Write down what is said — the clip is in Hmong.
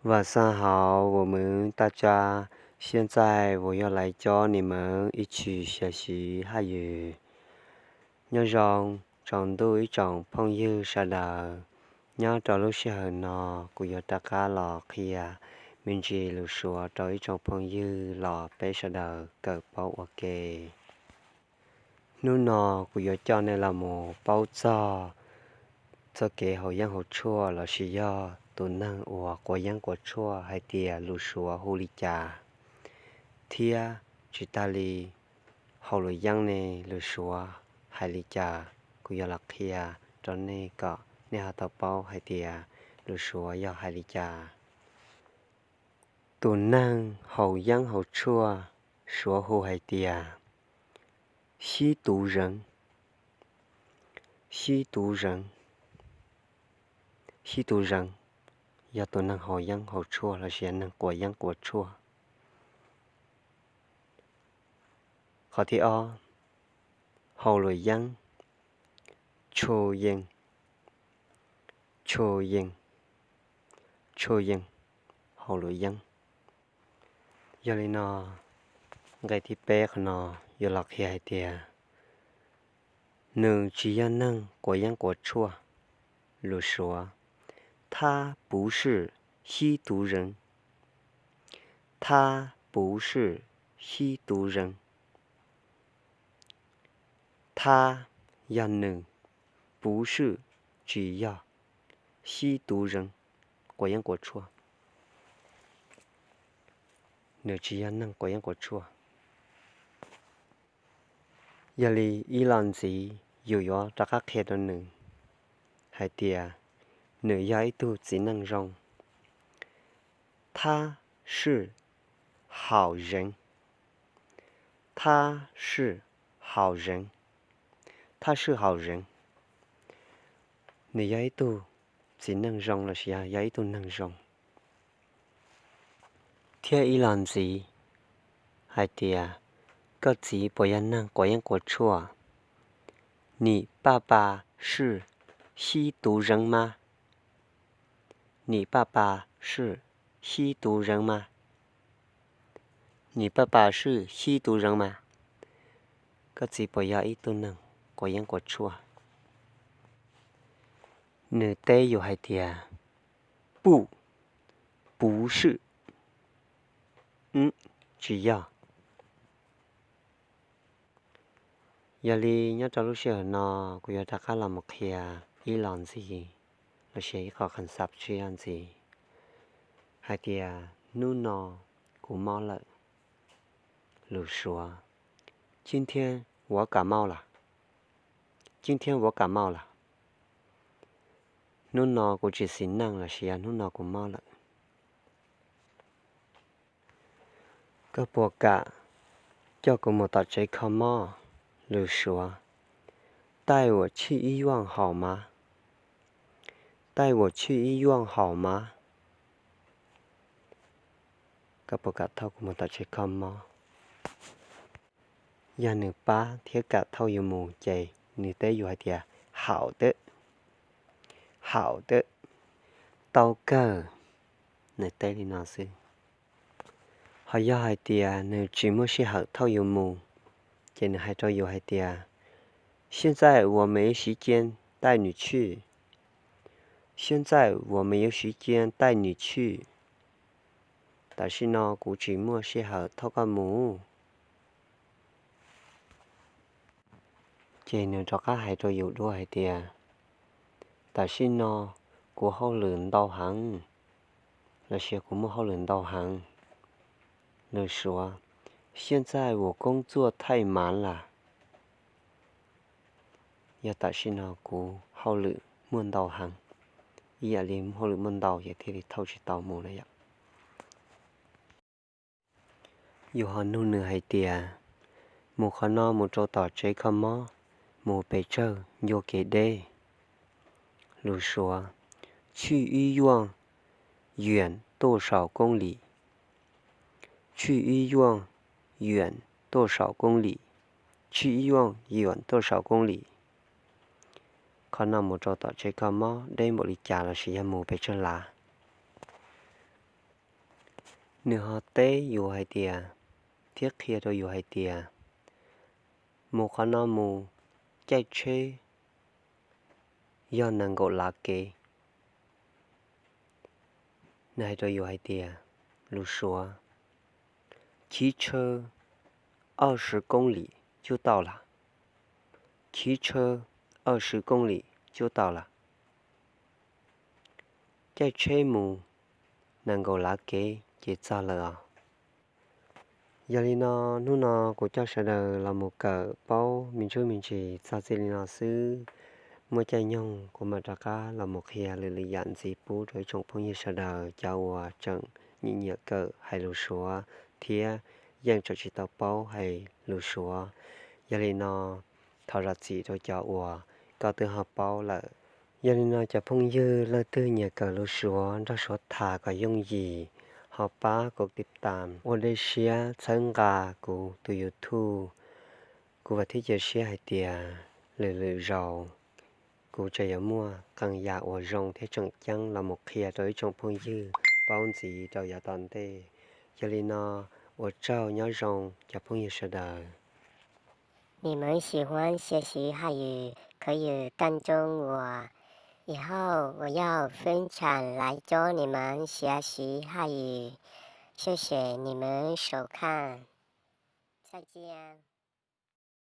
Và xin chào, 我们大家, 现在我要来教你们一起学习汉语. Nyob zoo tsaus ntuj ib tsoom phooj ywg sawv daws. Nyob rau lub sij hawm no kuv yuav rov qab los qhia me ntsis lus Suav rau ib tsoom phooj ywg los peb sawv daws kawm paub ua ke. Hnub no kuv yuav coj nej los mus paub txog txoj kev haus yeeb haus tshuaj lossis yog tus neeg uas quav yeeb quav tshuaj hais tias lus Suav hu li cas, thiab tsis tas li haus luam yeeb ne lus Suav hais li cas, kuv yuav los qhia rau nej kom nej ho tau paub hais tias lus Suav yog hais li cas. Tus neeg haus yeeb haus tshuaj Suav hu hais tias 吸毒人, 吸毒人, 吸毒人, yog tus neeg haus yeeb haus tshuaj lossis yog neeg quav yeeb quav tshuaj. Qhov thib ob, haus luam yeeb, 抽烟, 抽烟, 抽烟, haus luam yeeb. Yog li no, nqe thib peb qhov no yuav los qhia hais tias nws tsis yog neeg quav yeeb quav tshuaj, lus Suav, 他不是吸毒人, 他不是吸毒人, 他 yog nws, 不是 tsis yog, 吸毒人 quav yeeb quav tshuaj, nws tsis yog neeg quav yeeb quav tshuaj. Yog li ib los ntxiv yus yuav rov qab qhia rau nws hais tias nws yog ib tug txiv neej zoo, 他是好人, 他是好人, 他是好人, nws yog ib tug txiv neej zoo lossis yog ib tug neeg zoo. Thiab ib los ntxiv hais tias koj txiv puas yog neeg quav yeeb quav tshuaj, 你爸爸是吸毒人吗, 你爸爸是吸毒人吗, 你爸爸是吸毒人吗, koj txiv puas yog ib tug neeg quav yeeb quav tshuaj. Nws teb yus hais tias 不, 不是, tsis yog. Yog li nyob rau lub sij hawm no kuv yuav rov qab los mus qhia ib los ntxiv lossis ib qho kham xav tsib ntxiv hais tias hnub no kuv mob lawm, lus Suav, 今天我感冒了, 今天我感冒了, hnub no kuv tsis xis neej lossis yog hnub no kuv mob lawm. Koj puas kam coj kuv mus tom tsev kho mob, lus Suav, 带我去医院好吗, 带我去医院好吗, koj puas kam thauj kuv mus tom tsev kho mob. Yog nws pab thiab kam thauj yus mus ces nws teb yus hais tias 好的, 好的, tau kawg, nws teb li no xwb. Ho yog hais tias nws tsis muaj sij hawm thauj yus mus, ces nws hais rau yus hais tias, 现在我没时间带你去, 现在我没有时间带你去, tam sim no kuv tsis muaj sij hawm thauj koj mus. Ces nws rov qab hais rau yus dua hais tias, tam sim no kuv hauj lwm ntau heev, lossis kuv muaj hauj lwm ntau heev, lus Suav, 现在我工作太忙了, yog tam sim no kuv hauj lwm muaj ntau heev, ib yam li hauj lwm muaj ntau ces thiaj li thauj tsis tau mus na yom. Yus ho nug nws hais tias, mus qhov no mus rau tom tsev kho mob, mus pes tsawg ncua kev deb? Lus Suav, 去医院远多少公里, 去医院远多少公里, 去医院远多少公里? Qhov no mus rau tom tsev kho mob deb npaum li cas lossis yog mus pes tsawg lav? Nws ho teb yus hais tias, thiab qhia rau yus hais tias, mus qhov no mus, caij tsheb yog nees nkaum lav kev. Nws hais rau yus hais tias, lus Suav, 骑车二十公里就到了, 骑车二十公里就到了. Caij tsheb mus nees nkaum lav kev ces txog lawm os. Yog li no, hnub no kuv coj sawv daws los mus kawm paub me ntsuj me ntsis txog txij li no xwb. Muaj caij nyoog kuv mam rov qab los mus qhia lwm lwm yam ntxiv pub rau ib tsoom phooj ywg sawv daws cov uas tseem nyiam nyiam kawm hais lus Suav thiab yeej tseem tsis tau paub hais lus Suav. Yog li no, thov zam txim rau cov uas koj twb ho paub lawm. Yog li no cov phooj ywg leej twg nyiam kawm lus Suav nrog Suav tham kom yooj yim, ho pab kuv tiv tam ua dej siab txhawb nqa kuv tus YouTube. Kuv vam thiab cia siab hais tias lwm lwm zaus kuv tseem yuav muaj qee yam uas zoo thiab tseem ceeb los mus qhia rau ib tsoom phooj ywg paub ntxiv rau yav tom ntej. Yog li no, ua tsaug nyob zoo cov phooj ywg sawv daws. 你们喜欢学习汉语，可以订阅我，以后我要分享来教你们学习汉语。谢谢你们收看，再见。